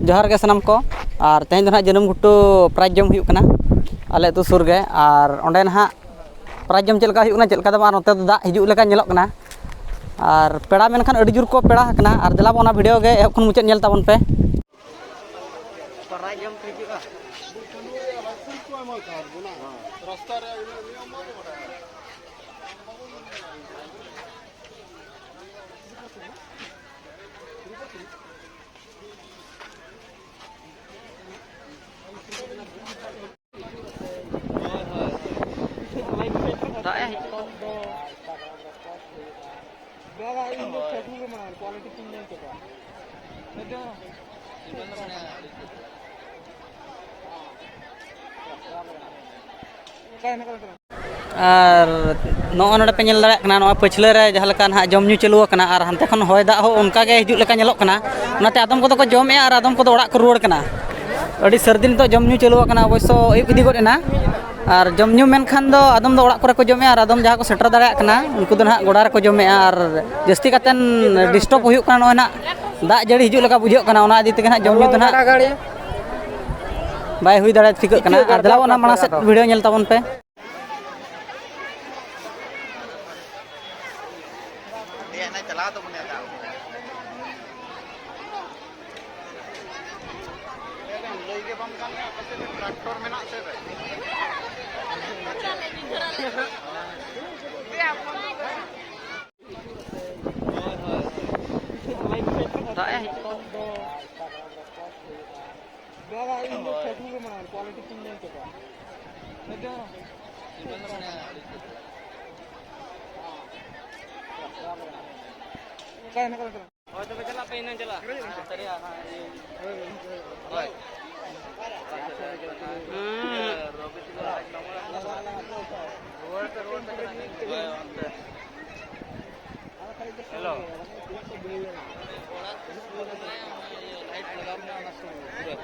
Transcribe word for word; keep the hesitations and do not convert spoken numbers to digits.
ᱡᱚᱦᱟᱨ ᱜᱮ ᱥᱟᱱᱟᱢ ᱠᱚ᱾ ᱟᱨ ᱛᱮᱦᱮᱧ ᱫᱚ ᱱᱟᱦᱟᱜ ᱡᱟᱹᱱᱩᱢ ᱜᱷᱩᱴᱩ ᱯᱨᱟᱭᱤᱡᱽ ᱡᱚᱢ ᱦᱩᱭᱩᱜ ᱠᱟᱱᱟ ᱟᱞᱮ ᱟᱹᱛᱩ ᱥᱩᱨ ᱜᱮ᱾ ᱟᱨ ᱚᱸᱰᱮ ᱱᱟᱦᱟᱜ ᱯᱨᱟᱭᱤᱡᱽ ᱡᱚᱢ ᱪᱮᱫ ᱞᱮᱠᱟ ᱦᱩᱭᱩᱜ ᱠᱟᱱᱟ, ᱪᱮᱫ ᱞᱮᱠᱟ ᱫᱚ ᱵᱟᱝ, ᱱᱚᱛᱮ ᱫᱚ ᱫᱟᱜ ᱦᱤᱡᱩᱜ ᱞᱮᱠᱟ ᱧᱮᱞᱚᱜ ᱠᱟᱱᱟ᱾ ᱟᱨ ᱯᱮᱲᱟ ᱢᱮᱱᱠᱷᱟᱱ ᱟᱹᱰᱤ ᱡᱳᱨ ᱠᱚ ᱯᱮᱲᱟ ᱟᱠᱟᱱᱟ᱾ ᱟᱨ ᱫᱮᱞᱟ ᱵᱚᱱ ᱚᱱᱟ ᱵᱷᱤᱰᱤᱭᱳ ᱜᱮ ᱮᱦᱚᱵ ᱠᱷᱚᱱ ᱢᱩᱪᱟᱹᱫ ᱧᱮᱞ ᱛᱟᱵᱚᱱ ᱯᱮ᱾ ᱯᱨᱟᱭᱤᱡᱽ ᱡᱚᱢ ᱠᱚ ᱦᱤᱡᱩᱜᱼᱟ᱾ ᱫᱟᱜ ᱮ ᱦᱮᱡ ᱠᱚᱜ᱾ ᱵᱟᱵᱟ, ᱤᱧ ᱫᱚ Facebook ᱨᱮ ᱢᱮᱱᱟᱜᱼᱟ, quality ᱠᱚᱧ ᱧᱮᱞ ᱠᱮᱫᱟ᱾ ᱟᱨ ᱱᱚᱜᱼᱚ ᱱᱚᱰᱮ ᱯᱮ ᱧᱮᱞ ᱫᱟᱲᱮᱭᱟᱜ ᱠᱟᱱᱟ, ᱱᱚᱣᱟ ᱯᱟᱹᱪᱷᱞᱟᱹ ᱨᱮ ᱡᱟᱦᱟᱸ ᱞᱮᱠᱟ ᱱᱟᱦᱟᱜ ᱡᱚᱢ ᱧᱩ ᱪᱟᱹᱞᱩ ᱟᱠᱟᱱᱟ ᱟᱨ ᱦᱟᱱᱛᱮ ᱠᱷᱚᱱ ᱦᱚᱭ ᱫᱟᱜ ᱦᱚᱸ ᱚᱱᱠᱟ ᱜᱮ ᱦᱤᱡᱩᱜ ᱞᱮᱠᱟ ᱧᱮᱞᱚᱜ ᱠᱟᱱᱟ᱾ ᱚᱱᱟᱛᱮ ᱟᱫᱚᱢ ᱠᱚᱫᱚ ᱠᱚ ᱡᱚᱢᱮᱜᱼᱟ ᱟᱨ ᱟᱫᱚᱢ ᱠᱚᱫᱚ ᱚᱲᱟᱜ ᱠᱚ ᱨᱩᱣᱟᱹᱲ ᱠᱟᱱᱟ᱾ ᱟᱹᱰᱤ ᱥᱟᱹᱨᱫᱤ ᱱᱤᱛᱚᱜ ᱡᱚᱢ ᱧᱩ ᱪᱟᱹᱞᱩ ᱟᱠᱟᱱᱟ, ᱚᱵᱚᱥᱥᱚ ᱟᱹᱭᱩᱵ ᱤᱫᱤ ᱜᱚᱫ ᱮᱱᱟ᱾ ᱟᱨ ᱡᱚᱢ ᱧᱩ ᱢᱮᱱᱠᱷᱟᱱ ᱫᱚ ᱟᱫᱚᱢ ᱫᱚ ᱚᱲᱟᱜ ᱠᱚᱨᱮ ᱠᱚ ᱡᱚᱢᱮᱜᱼᱟ ᱟᱨ ᱟᱫᱚᱢ ᱡᱟᱦᱟᱸ ᱠᱚ ᱥᱮᱴᱮᱨ ᱫᱟᱲᱮᱭᱟᱜ ᱠᱟᱱᱟ, ᱩᱱᱠᱩ ᱫᱚ ᱱᱟᱦᱟᱜ ᱜᱚᱰᱟ ᱨᱮᱠᱚ ᱡᱚᱢᱮᱜᱼᱟ᱾ ᱟᱨ ᱡᱟᱹᱥᱛᱤ ᱠᱟᱛᱮᱱ ᱰᱤᱥᱴᱟᱵᱽ ᱦᱩᱭᱩᱜ ᱠᱟᱱᱟ, ᱱᱚᱜᱼᱚᱭ ᱱᱟᱦᱟᱜ ᱫᱟᱜ ᱡᱟᱹᱲᱤ ᱦᱤᱡᱩᱜ ᱞᱮᱠᱟ ᱵᱩᱡᱷᱟᱹᱜ ᱠᱟᱱᱟ, ᱚᱱᱟ ᱤᱫᱤ ᱛᱮᱜᱮ ᱱᱟᱦᱟᱜ ᱡᱚᱢ ᱧᱩ ᱫᱚ ᱱᱟᱦᱟᱜ ᱵᱟᱭ ᱦᱩᱭ ᱫᱟᱲᱮ ᱴᱷᱤᱠᱟᱹᱜ ᱠᱟᱱᱟ᱾ ᱟᱨ ᱫᱮᱞᱟ ᱚᱱᱟ ᱢᱟᱲᱟᱝ ᱥᱮᱫ ᱵᱷᱤᱰᱤᱭᱳ ᱧᱮᱞ ᱛᱟᱵᱚᱱ ᱯᱮ᱾ ᱮᱭᱟ, ᱱᱟ ᱪᱟᱞᱟᱣ ᱛᱟᱵᱚᱱ ᱮᱴᱟᱜ᱾ ᱞᱟᱹᱭ ᱜᱮ ᱵᱟᱝ ᱜᱟᱱᱚᱜᱼᱟ, ᱟᱯᱮ ᱥᱮᱫ ᱨᱮ ᱴᱨᱟᱠᱴᱚᱨ ᱢᱮᱱᱟᱜ ᱥᱮ ᱵᱟᱝ? ᱫᱟᱜ ᱮ ᱦᱮᱡ ᱠᱚᱜ᱾ ᱵᱟᱵᱟ, ᱤᱧ ᱫᱚ Facebook ᱨᱮ ᱢᱮᱱᱟᱜᱼᱟ, quality ᱠᱚᱧ ᱧᱮᱞ ᱠᱮᱫᱟ᱾ ᱚᱠᱟᱭ ᱱᱟ ᱠᱟᱱᱟ? ᱦᱳᱭ, ᱛᱚᱵᱮ ᱪᱟᱞᱟᱜ ᱯᱮ, ᱮᱱᱟᱝ ᱪᱟᱞᱟᱜ᱾ ᱦᱳᱭ᱾ ᱦᱩᱸ᱾ ᱨᱩᱣᱟᱹᱲ ᱯᱮ, ᱨᱩᱣᱟᱹᱲ ᱯᱮ, ᱪᱟᱞᱟᱜ ᱠᱟᱱᱟ᱾ ᱦᱳᱭ, ᱚᱱᱛᱮ᱾ ᱦᱮᱞᱳ᱾ ᱚᱲᱟᱜ ᱥᱩᱨ ᱨᱮ ᱞᱟᱭᱤᱴ ᱞᱟᱜᱟᱣ ᱢᱮᱱᱟᱜᱼᱟ, ᱚᱱᱟ ᱥᱩᱨ ᱨᱮ ᱯᱩᱨᱟᱹ᱾